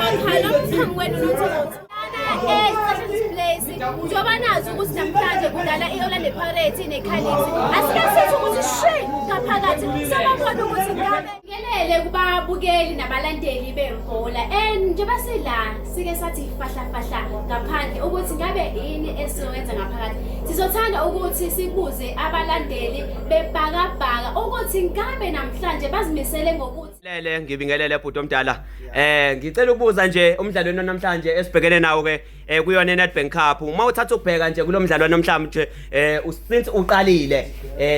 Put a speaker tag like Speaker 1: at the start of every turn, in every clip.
Speaker 1: Lapha nomqhamu wenu nothotho. Lana Place njengoba nazi ukuthi namhlanje kudlala i-Orlando Pirates neCalix. Asike sithi ukuthi shi ngaphakathi sobabona ukuthi ngabe ngelele kubabukeli nabalandeli bebhola. And njengoba sila sike sathi fahla fahla ngaphandle ukuthi ngabe yini esizoyenza ngaphakathi. Sizothanda ukuthi sibuze abalandeli bebhakabhaka ukuthi ngabe namhlanje bazimisele ngokuthi
Speaker 2: Lele ngibingelele bhuti omdala. Ngicela ukubuza nje umdlalo namhlanje esibhekene nawo ke kuyona iNedbank Cup. Uma uthatha ukubheka nje kulomdlalo namhlanje since uqalile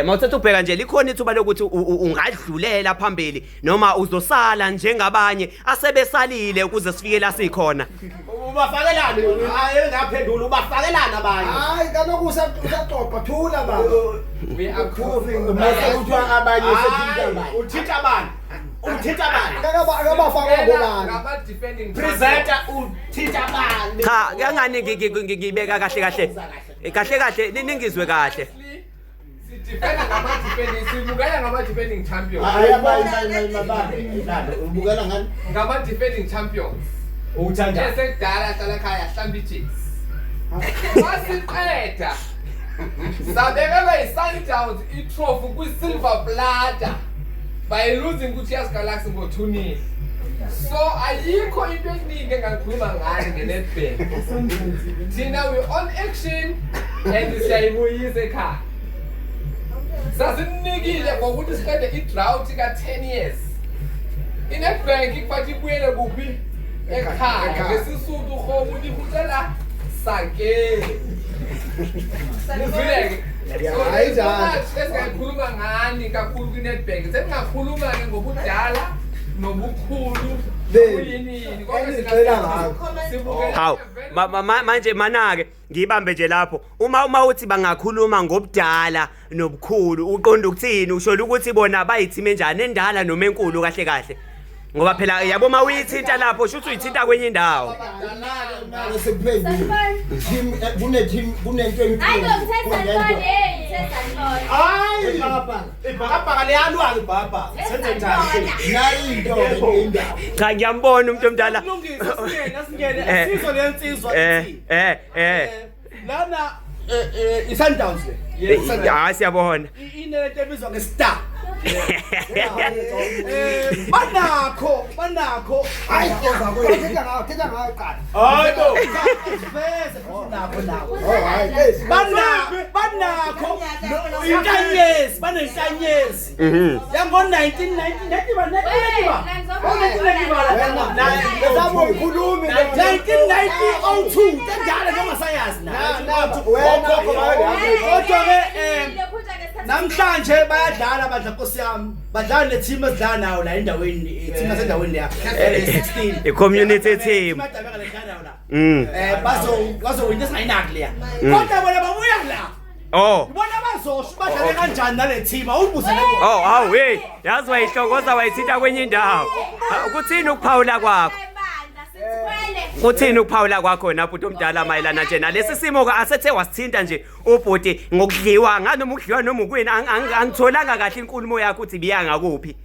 Speaker 2: uma uthatha ukubheka nje likhona ithuba lokuthi ungadlulela phambili noma uzosala njengabanye asebesalile ukuze sifike la sikhona.
Speaker 3: Ubafakelani? Hayi ngaphendula ubafakelani abanye.
Speaker 4: Hayi kaloku usaxoxa thula baba.
Speaker 5: We are proving
Speaker 4: Mase kuthiwa abanye sethinta bani.
Speaker 3: Uthinta bani? Uthinta bani?
Speaker 4: Akabafaka ngobani?
Speaker 5: Ngama-defending
Speaker 3: Presenter uthinta bani?
Speaker 2: Cha, kangani ngibeka kahle kahle. Kahle kahle ningizwe kahle.
Speaker 5: Sidefenda ngama-defending, sibukela ngama-defending champions.
Speaker 4: Hayi abanye
Speaker 6: Ubukela ngani?
Speaker 5: Ngama-defending champions.
Speaker 3: Uthanda.
Speaker 5: Esekudala ahlala ekhaya ahlamba ijezi. Wasiqeda. Sabekelwa yi-Sundowns i-trophy kwi-silver platter by losing ku-TS Galaxy ngo-2-0. So ayikho into eningi engakhuluma ngayo nge-Nedbank. Thina we on action and siyayibuyisa ekhaya. Sasinikile ngokuthi siqede i-drought ka-10 years. I-Nedbank kufanele ibuyele kuphi? Ekhaya. NgesiSuthu kgomo di kgutlela sakeng. Nizwile-ke? So
Speaker 4: Hayi
Speaker 5: there's so
Speaker 4: njalo.
Speaker 5: much esingayikhuluma ngani kakhulu kwi-Nedbank. Sesingakhuluma-ke ngobudala nobukhulu nobuyinini. Konke
Speaker 4: Enigxila ngakho.
Speaker 5: sibukele
Speaker 2: Hawu, manje manake ngibambe nje lapho. Uma uthi bangakhuluma ngobudala nobukhulu uqonda ukuthini? Usho ukuthi bona bayithime njani endala noma enkulu kahle kahle? Ngoba phela yabo uma uyithinta lapho shuthi uyithinta kwenye indawo.
Speaker 6: Manje sekuphendula. Team kune team kunento
Speaker 1: Hayi
Speaker 6: enkulu.
Speaker 1: bo ngithe sanibona, hey ngithe sanibona.
Speaker 3: Hayi ibhakabhaka liyalwa ibhakabhaka. Senze njani?
Speaker 6: Nayi into ke indaba.
Speaker 2: Cha ngiyambona umuntu omdala.
Speaker 3: Kulungile singene singene sizwe lensizwa ithi. Lana i-Sundowns le.
Speaker 2: Hayi siyabona.
Speaker 3: Inento ebizwa nge-star. Banakho banakho.
Speaker 4: Hayi thetha ngayo thetha ngayo qala.
Speaker 3: Hayi bo. Siveze futhi nakho nakho.
Speaker 4: Oh hayi eh
Speaker 3: Banakho inkanyezi banenkanyezi. Yango 1990
Speaker 4: Wena uyikhulumi
Speaker 3: 1990 tendala noma sayazi na.
Speaker 4: Wena
Speaker 3: Kodwa ke namhlanje bayadlala badla Nkosi yami. Badlala ne team esidlala nayo la endaweni, team yasendaweni leya. 16.
Speaker 2: I-community team.
Speaker 3: Bazo bazowina singayinaki leya. Kodwa bona babuya la.
Speaker 2: Oh.
Speaker 3: Bona bazosho badlale kanjani nale team awubuze le.
Speaker 2: Oh, hawu hey, yazi wayihlongoza wayithinta kwenye indawo. Kuthini ukuphawula kwakho? Kuthini ukuphawula kwakho na bhuti omdala mayelana nje nalesi simo ka asethe wasithinta nje ubhuti ngokudliwa nganoma ukudliwa noma ukwini angitholanga kahle inkulumo yakho ukuthi ibiya ngakuphi.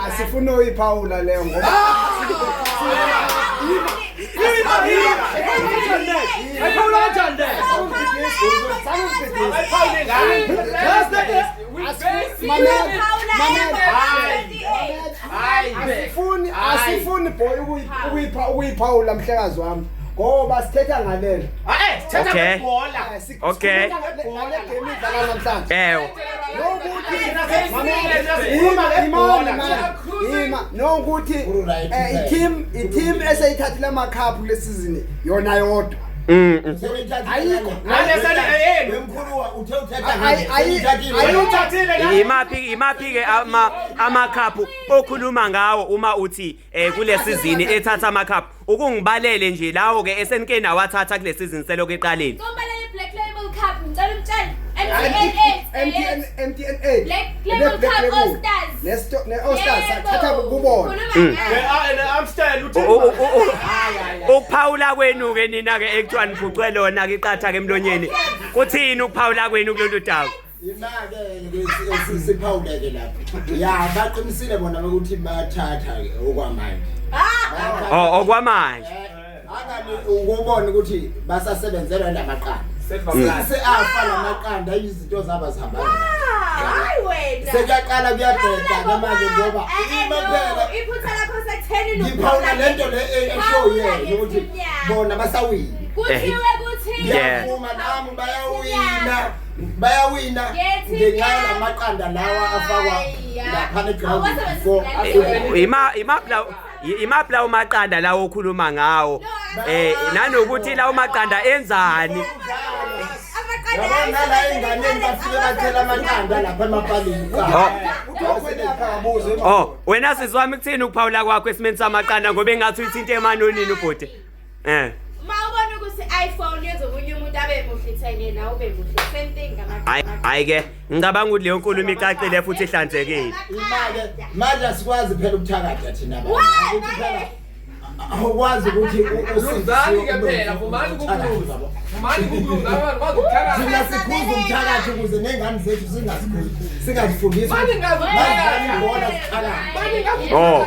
Speaker 4: Asifuna uyiphawula leyo ngoba
Speaker 3: Ayiphawula kanjani le? Ayiphawule ngani?
Speaker 4: Asifuni asifuni boy ukuyipha ukuyiphawula mhlekazi wami ngoba sithetha ngalelo.
Speaker 3: Eh, sithetha
Speaker 2: Okay.
Speaker 3: ngebhola.
Speaker 2: Okay.
Speaker 4: Ngale game idlala namhlanje.
Speaker 2: Ewe.
Speaker 4: Nokuthi ima ima ima nokuthi i-team i-team eseyithathile amakhaphu kule season yona yodwa. Ayikho.
Speaker 6: Wemkhulu uthe uthatha
Speaker 3: Ayuthathile la.
Speaker 2: Imaphi ke amakhaphu okhuluma ngawo uma uthi kule season ethatha amakhaphu ukungibalele nje lawo ke esenike nawathatha kule season selokhu eqalile.
Speaker 1: Ngombalele Black Label Cup, ngicela umtshele. MTN
Speaker 4: MTN
Speaker 1: 8.
Speaker 4: MTN 8.
Speaker 1: Black Label Cup All Stars.
Speaker 4: Nesto ne All Stars sathatha kubona.
Speaker 3: Amstel uthe
Speaker 2: Ukuphawula kwenu ke nina ke ekuthiwa niphucwe lona ke iqatha ke emlonyeni. Kuthini ukuphawula kwenu kulolu daba?
Speaker 6: Ima-ke siphawuleke lapho. Ya baqinisile bona ukuthi bayathatha ke okwamanje.
Speaker 2: Oh, okwamanje.
Speaker 6: Akani ukubona ukuthi basasebenzela lamaqanda. Sise afa lamaqanda, izinto zabo zihamba.
Speaker 1: Hayi wena.
Speaker 6: Sekuyaqala kuyabheda ke manje ngoba
Speaker 1: Eh,
Speaker 6: ima phela
Speaker 1: no, iphutha lakho sekutheni.
Speaker 6: Ngiphawula lento le eshow yenu ukuthi bona basawina.
Speaker 1: Kuthiwe kuthi
Speaker 6: Ngiyavuma nami, bayawina, bayawina ngenxa yalamaqanda lawa afakwa laphana eground before.
Speaker 2: Imaphi lawo maqanda lawo okhuluma ngawo? Nanokuthi lawo maqanda enzani?
Speaker 6: Yabona, nala ey'nganeni bafike bathela amaqanda lapha emapalini.
Speaker 2: Oh. Oh, wena sisi wami, kuthini ukuphawula kwakho esimeni samaqanda, ngoba engathi uyithinta emanonini ubhuti?
Speaker 1: Ma ubona ukuthi iPhone yenza omunye umuntu abe muhle, ithenge nawe ube muhle. Same thing.
Speaker 2: Hayi, hayi ke, ngicabanga ukuthi leyo nkulumo icacile futhi ihlanzekile.
Speaker 6: Imake manje asikwazi phela ukuthakatha thina abantu.
Speaker 1: Why?
Speaker 6: Ukuthi phela awukwazi ukuthi
Speaker 5: Luzani ke phela, vumani ukukuluza. Vumani ukukuluza, abantu bazokuthakatha.
Speaker 6: Thina sikhuza umthakathi ukuze ney'ngane zethu singazikhuzi, singazifundisi.
Speaker 5: Mani ngazi
Speaker 6: Badlala ibhola, sithakathe.
Speaker 2: Oh.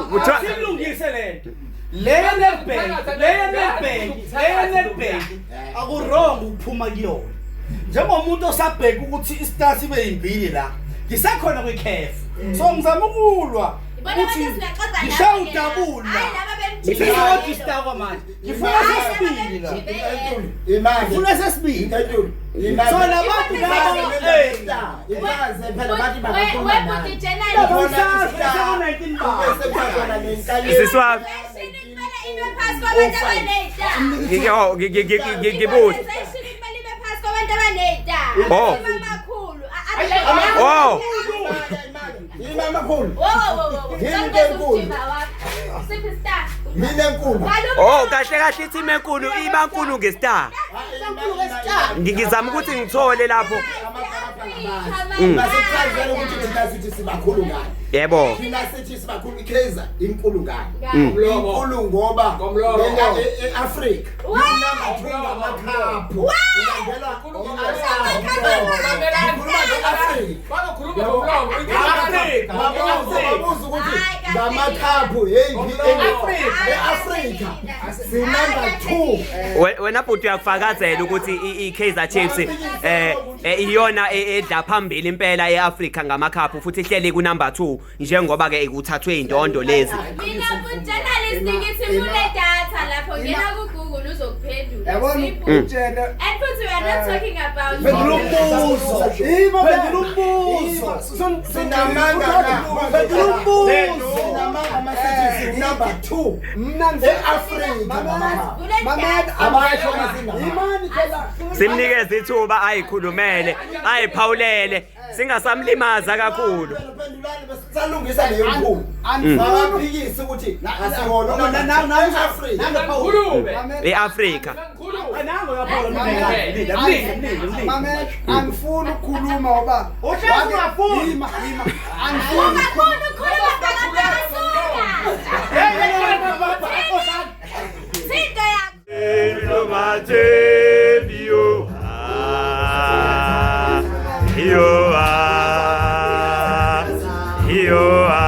Speaker 2: Kuthiwa
Speaker 3: Silungise lento. Leyo Nedbank, leyo Nedbank, leyo Nedbank aku-wrong ukuphuma kuyona. Njengomuntu osabheka ukuthi i-Stars ibe yimbili la. Ngisekhona kwi-CAF. So ngizama ukulwa ukuthi ngishaye udabula. Ngisodwa i-star kwamanje. Ngifuna sesibili la.
Speaker 6: Imali.
Speaker 3: Ngifuna sesibili.
Speaker 6: Intentulu. Imali.
Speaker 3: So labantu laba
Speaker 6: Imaze phela bathi bangakhuluma
Speaker 1: Webhuti
Speaker 6: nawe.
Speaker 1: journalist.
Speaker 3: Laba seka-19.
Speaker 2: Sisi wami,
Speaker 1: Kumele ime phasi kwabantu abaney'taba.
Speaker 2: Oh, ngibuze.
Speaker 1: Organization kumele ime phasi kwabantu abaney'taba.
Speaker 2: Oh.
Speaker 1: Amakhulu.
Speaker 2: Oh.
Speaker 6: Yimi amakhulu.
Speaker 1: Wo wo wo.
Speaker 6: Yini into enkulu?
Speaker 1: Siphi star?
Speaker 6: Mina enkulu.
Speaker 2: Oh, kahle kahle i-team enkulu iba nkulu nge-star. Ngizama ukuthi ngithole lapho.
Speaker 6: Basichazela ukuthi thina sithi sibakhulu ngani.
Speaker 2: Yebo.
Speaker 6: Thina sithi sibakhulu, iKaizer inkulu ngani?
Speaker 5: Ngomlomo.
Speaker 6: Inkulu ngoba
Speaker 5: Ngomlomo.
Speaker 6: lena e-Afrika number 2 ngamakhaphu. Ilandelwa i-Afrika.
Speaker 5: Bazokhuluma ngomlomo. I-Afrika.
Speaker 6: Babuza ukuthi ngamakhaphu yeyiphi e-Afrika si-number 2.
Speaker 2: Wena bhuti, uyakufakazela ukuthi i-Kaizer Chiefs iyona edla phambili impela e-Afrika ngamakhaphu, futhi ihleli ku number 2 njengoba ke ikuthathwe indondo lezi?
Speaker 1: Mina journalist ngithi kune data lapho, ngena ku Google uzokuphendula.
Speaker 4: Yabona,
Speaker 1: Simple.
Speaker 4: utshele.
Speaker 1: And futhi we are not talking about
Speaker 3: Phendula umbuzo.
Speaker 4: Ima.
Speaker 3: Phendula umbuzo.
Speaker 6: Sinamanga na.
Speaker 3: Phendula umbuzo.
Speaker 6: Sinamanga masithi si-number 2
Speaker 4: Mna
Speaker 6: e-Afrika ngamakhaphu.
Speaker 4: Mamela.
Speaker 6: Abasho masingamanga.
Speaker 4: Imani phela.
Speaker 2: Simnikeze ithuba ayikhulumele, ayiphawulele, singasamlimaza kakhulu.
Speaker 6: Phendulani, besalungisa leyo nkulu.
Speaker 4: Andifuni.
Speaker 6: Baphikise ukuthi asiwona
Speaker 3: Na-
Speaker 6: e-Afrika.
Speaker 5: Khulume.
Speaker 2: E-Afrika.
Speaker 5: Khulume.
Speaker 3: Nango yaphola, mlinda, mlinda, mlinda, mlinda.
Speaker 4: Mamela, angifuni ukukhuluma ngoba
Speaker 3: Uhlezi ungafuni.
Speaker 4: Ima, ima, angifuni.
Speaker 1: Ungakhona ukukhuluma bhakabhaka.
Speaker 3: Hey, hey, hey, baba, nkosana.
Speaker 1: Thinto yakho.
Speaker 2: Yo ah, yo ah.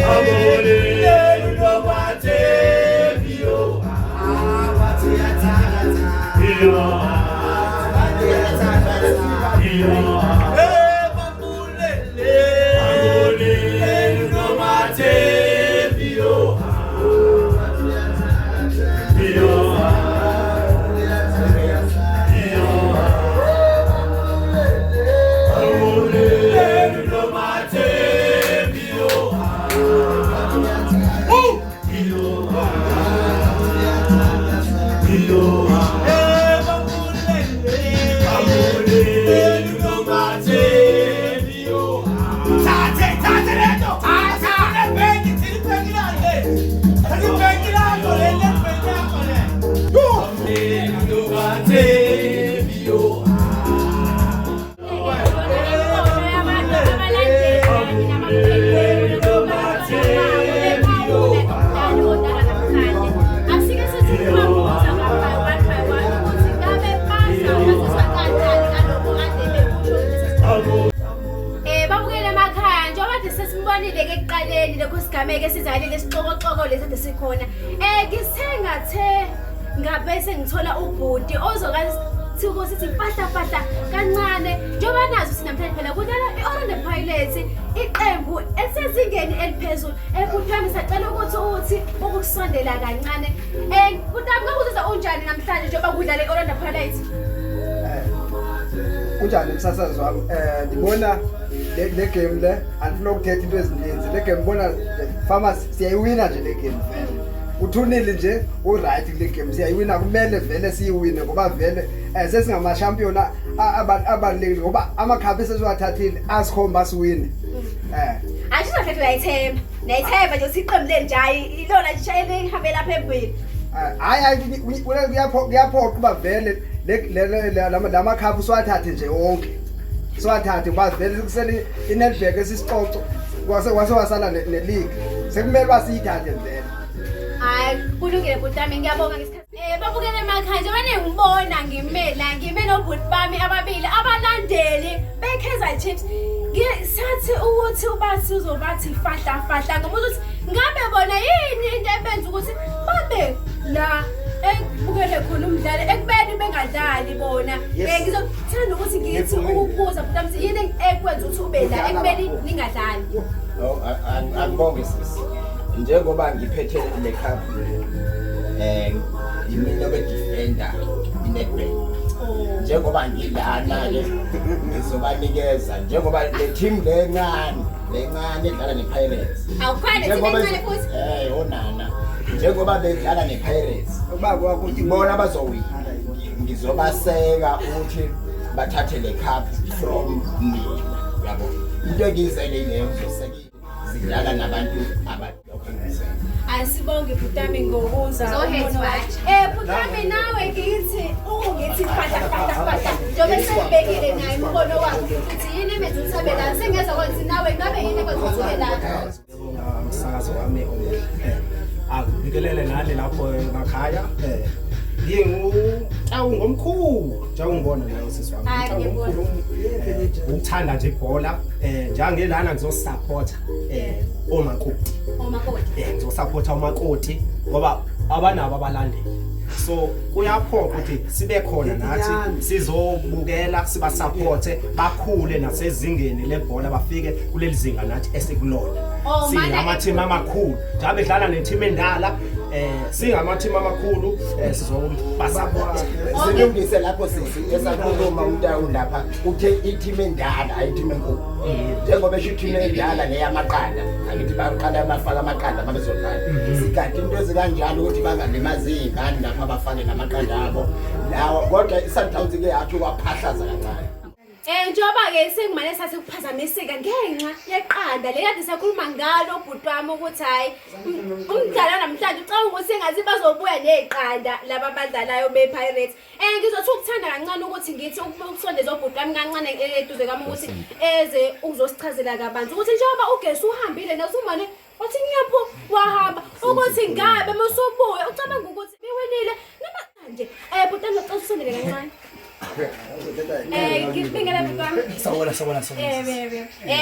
Speaker 1: Abalandeli kanye nabamkhulu. kwesigameko esizalile isixokoxoko lesi ade sikhona. Ngisithe ngathe ngabe sengithola ubhuti ozokathi ukuthi fahla fahla kancane njengoba nazi ukuthi namhlanje phela kudlala i-Orlando Pirates iqembu elisezingeni eliphezulu. Bhuti wami sacela ukuthi uthi ukusondela kancane. Bhuti wami ngakuzizwa unjani namhlanje njengoba kudlala i-Orlando Pirates?
Speaker 4: Kunjani msasazi wami? Ndibona le game le andifuna ukuthetha into ezininzi. Le game bona farmers siyayiwina nje le game vele. Uthunile nje uright kule game siyayiwina, kumele vele siyiwine ngoba vele sesingamashampiyona abalulekile ngoba amakhaphi esesiwathathile asikhomba siwine.
Speaker 1: Asho kahle uyayithemba. Nayithemba nje ukuthi iqembu lenu nje hayi ilona lishayele lihambela phambili.
Speaker 4: Hayi hayi, kuyaphoqa uba vele lama khaphu siwathathe nje wonke, siwathathe ngoba vele kusele i-Nedbank esisicoco kwase wasala ne-league, sekumele uba siyithathe vele.
Speaker 1: Hayi kulungile bhuti wami, ngiyabonga ngesikhathi. Babukele emakhaya njengoba ningibona ngime la, ngime nobhuti bami ababili abalandeli be-Kaizer Chiefs. Ngisathi ukuthi ubathi uzobathi fahla fahla ngoba ukuthi ngabe bona yini into ebenza ukuthi babe la ekubukele khona umdlalo ekubeni bengadlali bona. Ngizothanda ukuthi ngithi ukubuza bhuti wami, yini ekwenza ukuthi ube la ekubeni ningadlali?
Speaker 6: Oh, angibonge sisi. Njengoba ngiphethe le cup yimina obe-defender i-Nedbank. Njengoba ngilana ke ngizobanikeza njengoba le team lencane lencane edlala ne-Pirates.
Speaker 1: Awukhona team
Speaker 6: Njengoba
Speaker 1: encane futhi.
Speaker 6: Onana. Njengoba bedlala ne-Pirates.
Speaker 4: Ubaba wakho
Speaker 6: Ngibona bazowina. Ngizobaseka ukuthi bathathe le cup from mina. Uyabo. Into engiyizele leyo, ngizoseka zidlala nabantu abalokho engizele.
Speaker 1: Asibonge bhuti wami ngokuza.
Speaker 7: Zohead
Speaker 1: Umbono wakho.
Speaker 7: watch.
Speaker 1: Bhuti wami nawe ngithi ungithi fahla fahla fahla njengoba sengibekile naye umbono wakho ukuthi yini emenza ukuthi abe la, sengeza ukuthi nawe ngabe yini ekwenza ukuthi ube la?
Speaker 8: Umsakazo wami omuhle, akubikelele nani lapho emakhaya. Ngingutawu ngomkhulu njengongibona nawe sisi wami.
Speaker 1: Hayi,
Speaker 8: Utawu
Speaker 1: ngiyabona.
Speaker 8: ngomkhulu, ukuthanda nje ibhola, njengelana ngizosupporta omakoti.
Speaker 1: Omakoti.
Speaker 8: Ngizosupporta umakoti ngoba abanabo abalandeli, so kuyaphoqa ukuthi sibe khona nathi sizobukela, sibasupporte bakhule nasezingeni lebhola, bafike kuleli zinga nathi esikulona.
Speaker 1: Oh, mana-
Speaker 8: Singama-team amakhulu njengoba bedlala ne-team endala, singama-team amakhulu, sizobasupport.
Speaker 6: Silungise lapho sisi, esakhuluma umntawu lapha uthe i-team endala, hayi i-team enkulu. Njengoba esho i-team endala neyamaqanda, angithi baqala bafaka amaqanda uma bezodlala. Sigade into ezikanjalo ukuthi bangalimazi iy'ngane lapha, bafake namaqanda abo lawa, kodwa i-Sundowns-ke yathi ukwaphahlaza kancane.
Speaker 1: Njengoba ke sengimane sathi kuphazamiseka ngenxa yeqanda le kade sakhuluma ngalo bhuti wami ukuthi hayi umdlalo namhlanje ucabanga ukuthi engathi bazobuya neqanda laba abadlalayo be-Pirates. Ngizothi ukuthanda kancane ukuthi ngithi ukusondeza ubhuti wami kancane eduze kwami ukuthi eze uzosichazela kabanzi ukuthi njengoba ugesi uhambile nasumane wathi ngiyapho wahamba ukuthi ngabe masubuya ucabanga ukuthi biwinile noma nje. Bhuti wami, ngicela usondele kancane. Ngikubingele bhuti wami.
Speaker 3: Sawubona, sawubona, sawubona.
Speaker 1: Bebe.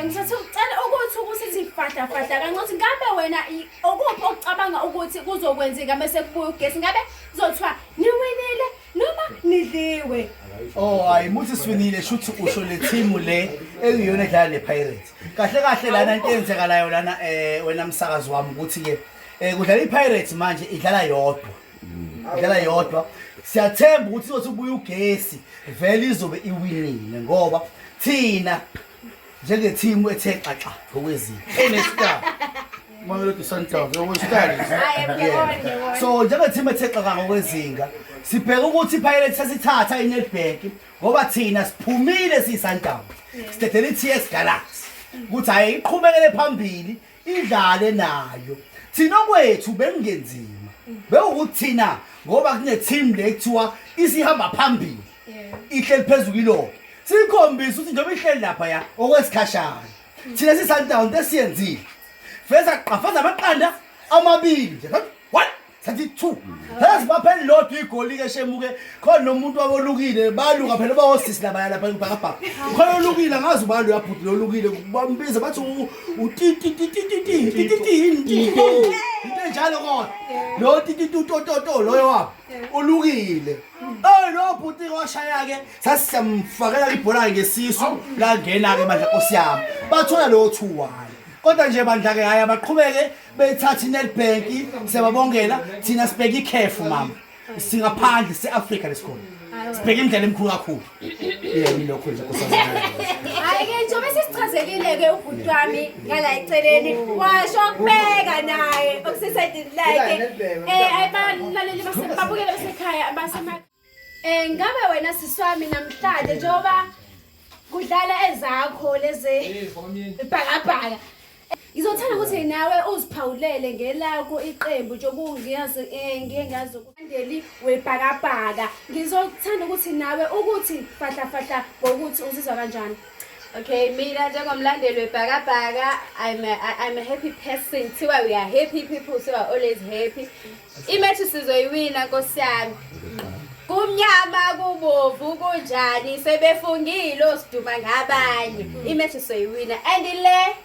Speaker 1: Ngithatha ucela ukuthi ukuthi fahla fahla kancane ukuthi ngabe wena okuphi okucabanga ukuthi kuzokwenzeka bese kubuya ugesi, ngabe kuzothiwa niwinile noma nidliwe?
Speaker 3: Oh hayi, muthi siwinile, shuthi usho le team le ekuyiyona edlala ne Pirates. Kahle kahle lana into eyenzekalayo lana wena msakazi wami ukuthi ke kudlala iPirates manje, idlala yodwa. Idlala yodwa. Siyathemba ukuthi izothi ubuya ugesi vele izobe iwinile ngoba thina njenge team ethe xaxa ngokwezinto enestar Mamelodi Sundowns okwestar.
Speaker 1: Hayi, ngiyabona, ngiyabona.
Speaker 3: So njenge team ethe xaxa ngokwezinga sibheka ukuthi iPirates sesithatha iNedbank ngoba thina siphumile siyiSundowns. Sidedela iTS Galaxy ukuthi hayi iqhubekele phambili idlale nayo. Thina kwethu bekungenzima. Bewukuthi thina ngoba kune team le kuthiwa isihamba phambili. Ihleli phezulu ilokho. Sikhombisa ukuthi njengoba ihleli lapha ya okwesikhashana. Thina siSundowns esiyenzile. Feza qafaza amaqanda amabili nje. One. 32 Yazi bapha elilodwa igoli ke shemuke khona nomuntu wabolukile baluka phela bawosisi labaya lapha ngibhakabhaka khona olukile angazi ubani uyabhuti lolukile bambiza bathi u ti ti ti ti ti ti ti ti ti ti into enjalo kodwa lo ti ti tu to to to loyo wabo ulukile. Eh lo bhuti washaya ke sasiyamfakela ibhola ngesisu langena ke bandla Nkosi yami bathola lo 2-1 kodwa nje bandla ke hhayi abaqhubeke bethatha iNedbank siyababongela thina sibheke ikhefu mama singaphandle se-Afrika lesikhona sibheke indlela emkhulu kakhulu yebo lokho nje nkosazana.
Speaker 1: Hhayi-ke njengoba sesichazelile-ke ubhuti wami ngala eceleni washo kubeka naye okusesayidini lakhe abalaleli babukele basekhaya basema ngabe wena sisi wami namhlanje njengoba kudlala ezakho lezi ibhakabhaka ngizothanda ukuthi nawe uziphawulele ngelakho iqembu njengoba ngiyazi ngiye ngazi umlandeli webhakabhaka ngizothanda ukuthi nawe ukuthi fahla fahla ngokuthi uzizwa kanjani.
Speaker 7: Okay, mina njengomlandeli webhakabhaka I'm a happy person. Thiwa we are happy people, so we are always happy. Imatch sizoyiwina Nkosi yami. Kumnyama kubovu kunjani sebefungile osiduma ngabanye. Imatch sizoyiwina and le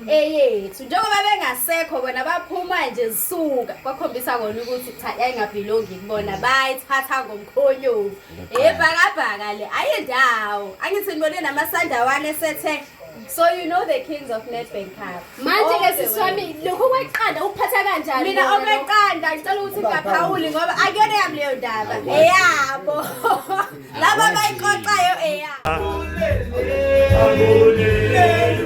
Speaker 7: eyethu njengoba bengasekho bona baphuma nje zisuka kwakhombisa kona ukuthi cha yayingabhilongi kubona bayithatha ngomkhonyovu ebhakabhaka le ayindawo angithi nibone namasandawane esethe so you know the kings of Nedbank Cup.
Speaker 1: Manje ke sisi wami lokhu kweqanda ukuphatha kanjani?
Speaker 7: Mina okweqanda ngicela ukuthi ngingaphawuli ngoba akuyona yami leyo ndaba eyabo laba bayixoxayo eyabo.
Speaker 9: Akuleli